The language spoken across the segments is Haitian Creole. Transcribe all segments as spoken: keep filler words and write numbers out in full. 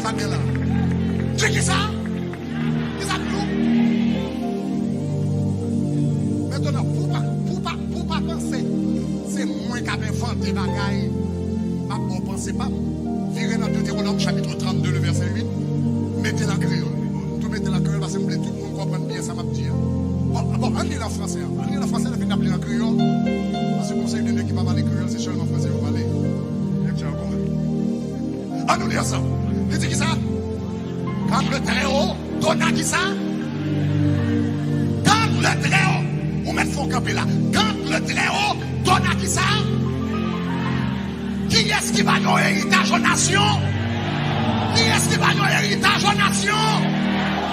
Sa gen la. Di kisa? Kisa m di w? Mentnan, pou w pa, pou w pa, pou w pa panse se mwen k ap envante bagay, m ap ba w panse pa m. Vire nan Detewonòm chapit trannde, le vèsè uit, mete l an kreyòl. M tou mete l an kreyòl paske m vle tout moun konprann byen sa m ap di a. Bon, bon, ann li l an fransè an. Ann li l an fransè, lè fini n ap li l an kreyòl. Paske gon seri de nèg ki pa pale kreyòl, se sèlman fransè yo pale. Nèg sa yo konprann. Ann nou li ansanm. Li di kisa? Quand le Très-Haut donne à kisa? Quand le Très-Haut. Ou mèt fè w kanpe la. Quand le Très-Haut donne à kisa? Kiyès ki ba yon eritaj yon nasyon? Kiyès ki ba yon eritaj yon nasyon?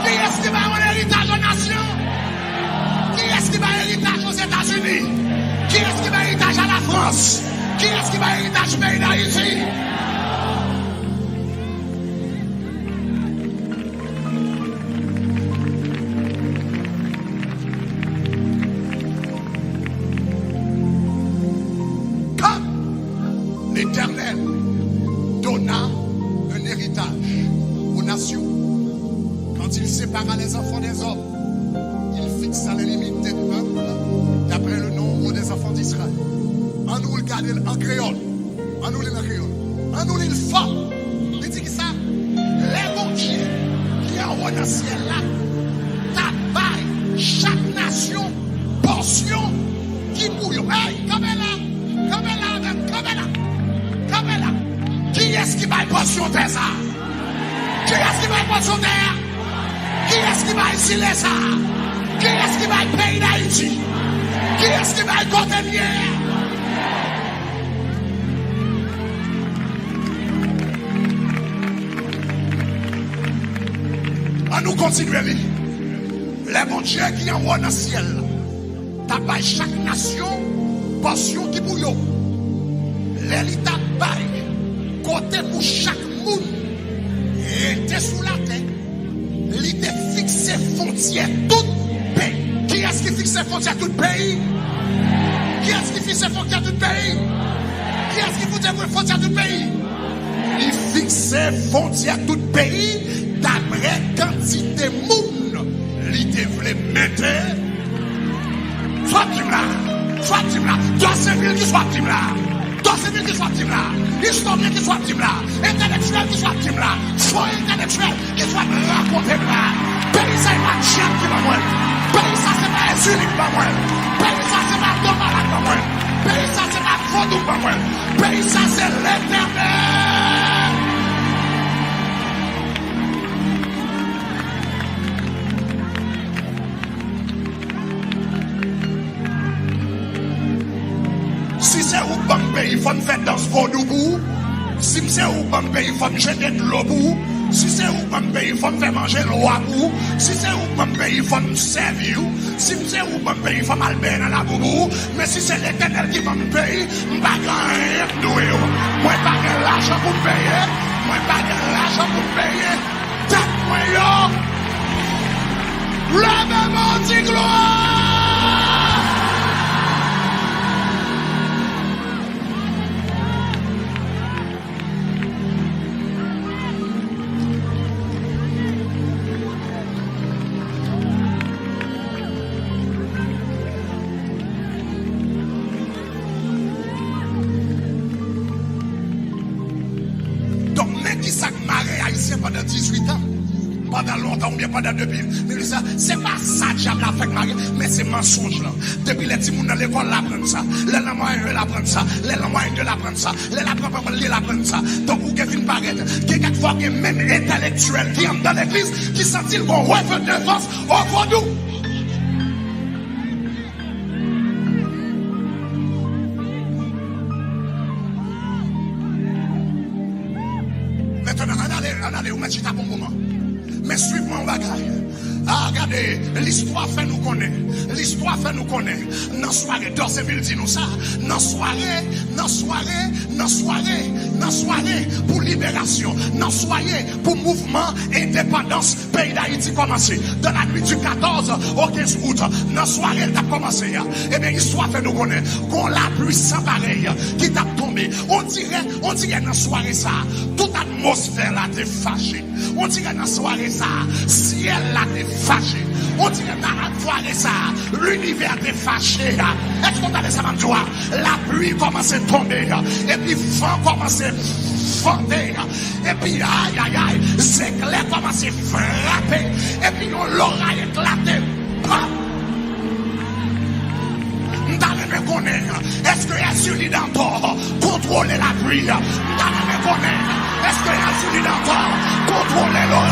Kiyès ki ba yon eritaj yon nasyon? Kiyès ki ba eritaj Ozetazini? Kiyès ki ba eritaj a Lafrans? Kiyès ki ba eritaj peyi Dayiti? Quand l'Éternel donna un héritage aux nations, quand il sépara les enfants des hommes, il fixa les limites des peuples d'après le nombre des enfants d'Israël. Ann nou gade l an kreyòl. Ann nou li l an kreyòl. Ann nou li l fò. Li di kisa? Lè Bondye ki anwo nan syèl la t ap bay chak nasyon pòsyon ki pou yo. Ey, kanpe la! Kanpe la avè m! Kanpe la! Kanpe la! Kiyès ki bay pòsyon tè sa a? Kiyès ki bay pòsyon tè a? Kiyès ki bay zile sa a? Kiyès ki bay peyi Dayiti? Kiyès ki bay kote m ye a? Ann nou kontinye li. Lè Bondye ki anwo nan syèl la t ap bay chak nasyon pòsyon ki pou yo. Lè li t ap bay kote pou chak moun rete sou latè, li te fikse fwontyè tout peyi. Kiyès ki fikse fwontyè tout peyi? Kiyès ki fikse fwontyè tout peyi? Kiyès ki fikse fwontyè tout peyi? Li fikse fwontyè tout peyi dapre kantite moun li te vle mete. Sa w ap di m la? Sa w ap di m la? Dòsevil, kisa w ap di m la? Dòsevil, kisa w ap di m la? Istoryen, kisa w ap di m la? Entèlektyèl, kisa w ap di m la? Fo entèlektyèl, kisa w ap rakonte m la? Peyi sa, se pa djab ki ban mwen l. Peyi sa, se pa Ezili ki ban mwen l. Peyi sa, se pa Domalak ban mwen l. Peyi sa, se pa vodou ban mwen l. Peyi sa, se Letènèl. Si se ou k ban m peyi, fò m fè dans vodou pou ou. Si m se ou k ban m peyi, fò m jete dlo pou ou. Si se ou k ban m peyi, fò m fè manje lwa pou ou. Si se ou k ban m peyi, fò m sèvi ou. Si m se ou k ban m peyi, fò m al benyen nan labou pou ou. Men si se Letènèl ki ban m peyi, m pa gen anyen m dwe yo. Mwen pa gen lajan pou m peye. Mwen pa gen lajan pou m peye. Tèt mwen yo. Leve men w, di glwa! Donk, men kisa k mare Ayisyen pandan dizuit an, pandan lontan oubyen pandan depi mil uit san, se pa sa dyab la fèk mare, men se mansonj lan. Depi lè timoun nan lekòl, l aprann sa. Lè l nan mwayen, l aprann sa. Lè l nan mwayen de, l aprann sa. Lè l aprann pa l li, l aprann sa. Donk, ou gen fin parèt. Gen kèk fwa, gen menm entèlektyèl ki anndan legliz ki santi l gon revedevans o vodou. Mentnan, ann ale, ann ale, ou mèt chita pou yon moman. Men swiv mwen yon bagay. A, gade, listwa fè nou konnen. Listwa fè nou konnen. Nan sware, Dorceville di nou sa. Nan sware, nan sware, nan sware, nan sware pou liberasyon. Nan sware pou mouvman endepandans peyi Dayiti kòmanse. Dans la nuit du quatorze au quinze août, nan sware l t ap kòmanse a, ebyen, istwa fè nou konnen gon lapli san parèy ki t ap tonbe. On dirè, on dirè nan sware sa, tout atmosfè la te fache. On dirè nan sware sa, syèl la te fache. On dirè nan sware sa, linivè te fache. Èske w tande sa m ap di w a? Lapli kòmanse tonbe, epi van kòmanse vante, epi ayayay, zeklè kòmanse frape, epi yon loray eklate. Pam! M ta renmen konnen, èske Èzili Dantò kontwole lapli? M ta renmen konnen, èske Èzili Dantò kontwole loray?